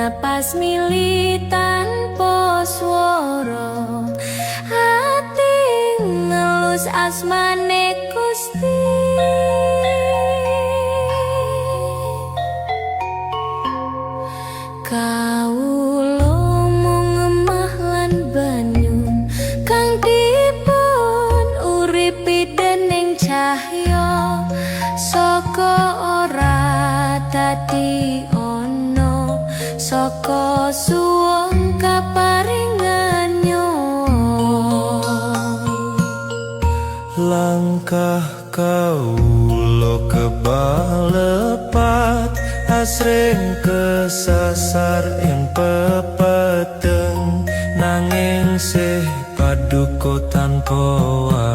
Napas mili tanpa swara, ati ngelus asmane Gusti. Kawula mung ngemah lan banyu kang dipun uripi dening cahya. Saka ora dadi ana, saka suwung kaparingan nyawa. Langkah kawula kebalepat, asring kesasar ing pepeteng, nanging sih paduka tanpa.